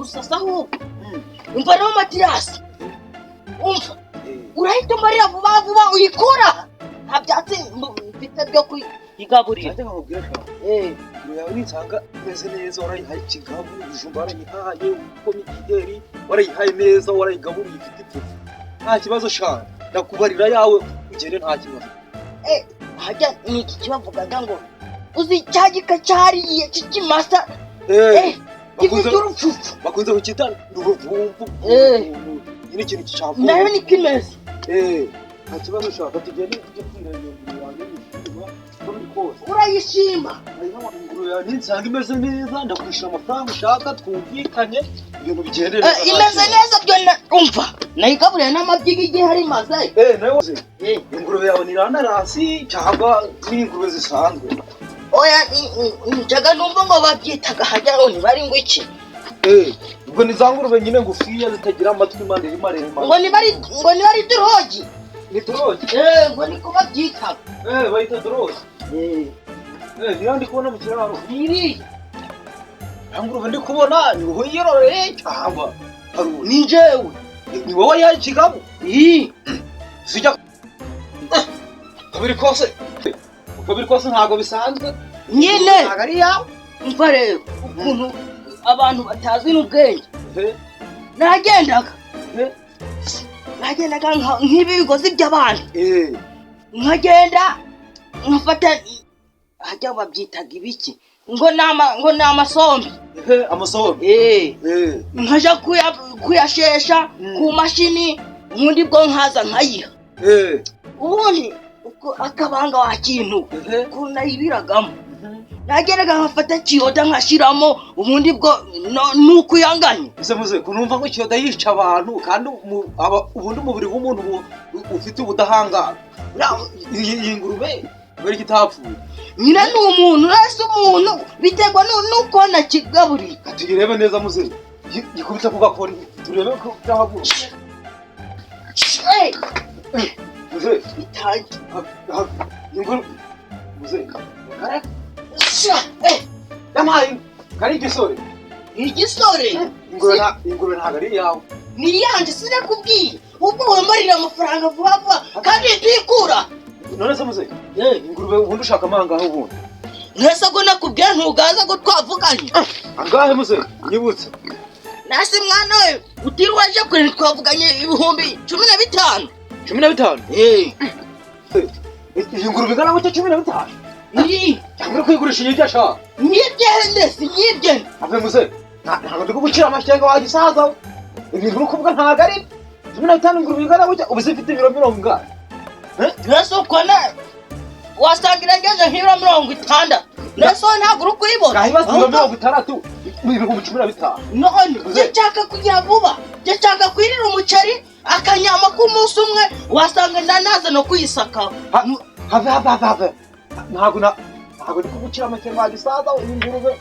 Gusa se ahubwo, umva rero Matiyasi, umva, urahita umarira vuba vuba uyikura, nta byatsi mfite byo kuyigaburira. Nanjye nkakubwira sha, ingurube yawe nisanga imeze neza, warayihaye ikigabu, ibijumba warayihaye, ukoma igiheri warayihaye neza, warayigaburiye, ifite ipfufu, nta kibazo sha, ndakubarira yawe ugende, nta kibazo. Hajya ni iki kibavugaga ngo uzi cya gika cyariye cy'ikimasa? Bakunze Gifite urupfupfu. Bakunze kucyita uruvumvu. Nyine ikintu cyavuye. Nayo niko imeze. Nta kibazo sha, tugende tujye kwirira iyo ngurube yanjye nishima uko biri kose. Urayishima? Ingurube yawe ninsanga imeze neza, ndakwishyura amafaranga ushaka, twumvikanye, ibintu bigende Eh, neza, nta imeze kibazo. neza byo umva, nayigaburiye n'amabyi y'igihe ari maze. Nawe waze ingurube yawe ni randarasi cyangwa ni ingurube zisanzwe? Oya, njyaga numva ngo babyitaga hajya ngo ntibari ngo iki. Ubwo ni za ngurube nyine ngufiya zitagira amatwi manini maremare. Ngo nibari Duroc. Ni Duroc? Eh, ngo niko babyitaga. Bayita Duroc. Niyo ndi kubona mu kiraro? Iri. Ya ngurube ndi kubona ni wowe uyiyororeye cyangwa hari undi? Ni njyewe. Ni wowe yahaye ikigabu? Ii. Zijya kabiri kose, uko biri kose ntabwo bisanzwe. Nyine. Ntabwo ari iyawe. Umva rero ukuntu abantu batazi n'ubwenge. Nagendaga nagendaga nk'ibi bigozi by'abantu, nkagenda nkafata hajya babyitaga ibiki, ngo ni amasombe. Amasombe. Nkaja kuyashesha ku mashini, ubundi bwo nkaza nkayiha. Ubundi uko akabanga wa kintu ukuntu nayibiragamo, nagendaga nkafata kiyoda nkashyiramo, ubundi bwo nuko uyanganye. Ese muze kunumva ngo ikiyoda yica abantu, kandi ubundi umubiri w'umuntu ufite ubudahangarwa? Iyi ngurube kubera ko itapfuye? Nyine ni umuntu urese umuntu, biterwa nuko nakigaburiye. Reka tuyirebe neza muze. Gikubita ku gakoni turebe ko byahaguruka. Muze. Bitangiye. Ingurube muze kare. Sha, Yampaye kari igisore. Ni igisore. Ingurube ntabwo ari iyawe. Ni iyanjye, sinakubwiye? Ubwo wambarira amafaranga vuba vuba kandi tuyikura. None se muze, ingurube ubundi ushaka amangahe ubundi? Mwese ko nakubwiye, ntugaza ko twavuganye? Angahe muze, nyibutse. Nasi mwana we, utiriwe aje kure, twavuganye 15,000. 15? Iyi ngurube ingana gutya, 15? Iyi. Cyangwa uri kuyigurisha inyirya sha? Nyibye ndetse nyibye. Ave muze, ntabwo ndi kugucira amashyenga wa gisaza we. Ibintu uri kuvuga ntabwo ari 15. Ingurube ingana gutya ubu zifite ibiro mirongo ingahe? Mbese ukona wasanga irengeje nk'ibiro 60, mbese wowe ntabwo uri kuyibona. Ngaho ibaze ibiro 60, 15,000. None njye nshaka kugira vuba, njye nshaka kwirira umuceri akanyama k'umunsi umwe, wasanga ndanaza no kuyisaka. Have, have, have, have, ntabwo ndi kugucira amashyenga wa gisaza we. Ingurube,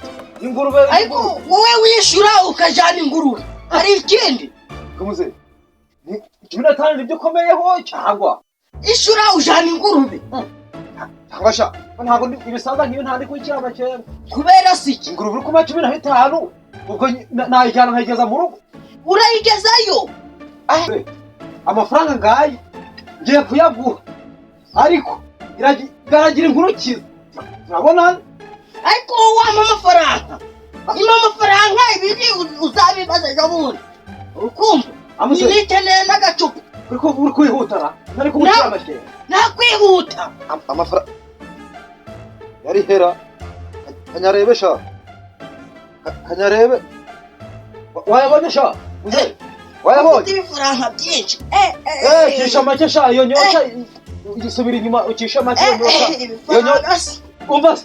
ingurube. Ariko wowe wishyura ukajyana ingurube, hari ikindi? Muze, ni 15 nibyo ukomeyeho cyangwa? Ishyura ujyana ingurube. Cyangwa sha, ntabwo ndi ibisaza nk'iyo, nta ndi kubikira amakenga. Kubera si iki? Ingurube uri kuba 15, ubwo nayijyana nkayigeza mu rugo? Urayigezayo. Amafaranga ngaye ngiye kuyaguha, ariko iragira inkuru kiza, turabona. Ariko wowe wampa amafaranga, nyuma amafaranga ibindi uzabibaza ejo bundi, urukumva? Amuse. Nikeneye n'agacupa. Uri kwihutara, ntari kugukira Na- amakenga. Nakwihuta. Amafaranga yari hera, kanyarebe sha. Kanyarebe, wayabonye sha muze, wayabonye? Ufite ibifaranga byinshi. Eh, eh, Kisha make sha, iyo nyota isubira inyuma, ukisha make iyo nyota. Iyo nyota. Ibifaranga se. Umva se,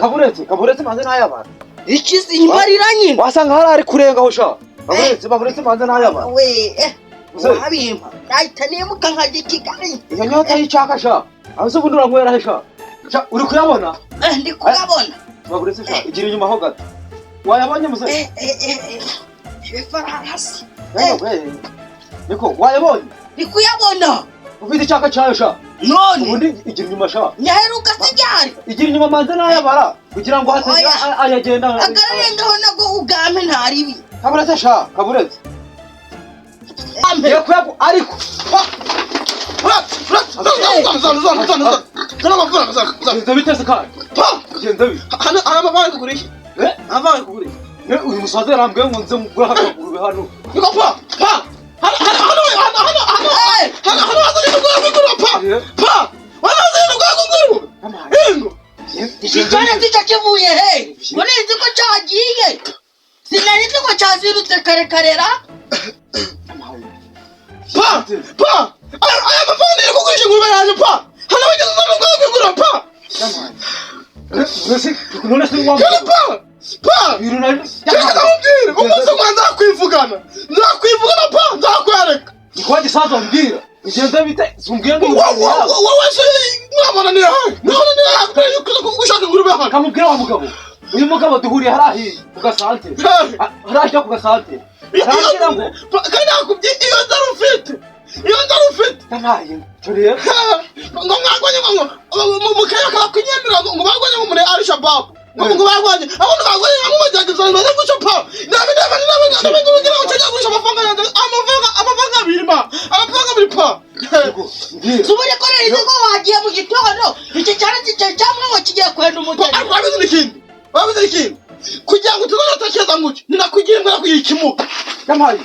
kaburetse, kaburetse manze n'ayabana. Iki si imbarira nyine. Wasanga hari ari kurengaho sha, kaburetse, baburetse manze n'ayabana. We, Muze. wabimpa nahita nimuka nkajya i Kigali. Iyo nyota y'icaka sha, aho se ubundi uranywera he sha? Sha, uri kuyabona? Ndi kuyabona. Baburetse sha, igira inyuma ho gato. Wayabonye muze? Ibifaranga se. Yewe, niko wayabonye? Ndi kuyabona. Ufite icyaka cyayo sha? None. Ubundi igira inyuma sha. Nyaheruka sijyari. Igira inyuma manze n'ayabara kugira ngo hatagira Oya. ayagenda. Agarengaho nabwo ugampe ntaribi. Kaburetse sha, kaburetse. Ampe. Ngiye kuyagu ariko. Zana amafaranga, zana, zana. Genza bite se kandi? Pa! Genza bite? Hano amafaranga kugurisha. Eh? Amafaranga kugurisha. Ne, uyu musaza yarambwiye ngo nze ngure akagurube hano. Niko pa! Pa! Hano, hano, hano, hano, hano, hano, hano, hano, wazanye umugore w'ingurube, pa! Eh? Pa! Hano wazanye umugore w'ingurube! Ingo! Iki cyana cyo kivuye he? Ngo nzi ko cyagiye. Sinari nzi ko cyazirutse kare kare ra. Pa! Pa! Aya mafaranga iri kugurisha ingurube yanjye, pa! Hano wigeze uzana umugore w'ingurube, pa! None se wa Kandi pa! Pa! Ibintu nari Reka ndamubwire, umunsi umwe nzakwivugana! Nzakwivugana, pa! Nzakwereka! Kwa gisaza mbwira. Ugenda bite? Zumbwira ngo Wowe se mwabonanira he? Mwabonanira he mbere yuko uza gushaka ingurube hano? Kamubwira wa mugabo. Uyu mugabo duhuriye hariya ku gasante. Hehe. Hariya ku gasante. Arambwira ngo Kandi nakubwiye iyo nzara ufite, iyo nzara ufite. Yampaye. Cyo rero Ngo mwagwanye ngo mu karere ka Kinyamira ngo bagwanye ngo muri Al Shabab ngo bagwanye abantu bagwanye ngo bagerageza ngo baze guca pa nabi nabi nabi nabi ngo ngira ngo cyajya guca amafaranga yanjye, amafaranga abiri ma, amafaranga abiri pa. Mbwira. Subure ko nari nzi ko wagiye mu gitondo. Iki cyana cyo cyamwe ngo kigiye kwenda umugeni. Ariko wabizi n'ikindi, wabizi n'ikindi, kugira ngo tuzazatekereza ngo ninakugira imbwa nakugira ikimuga. Yampaye.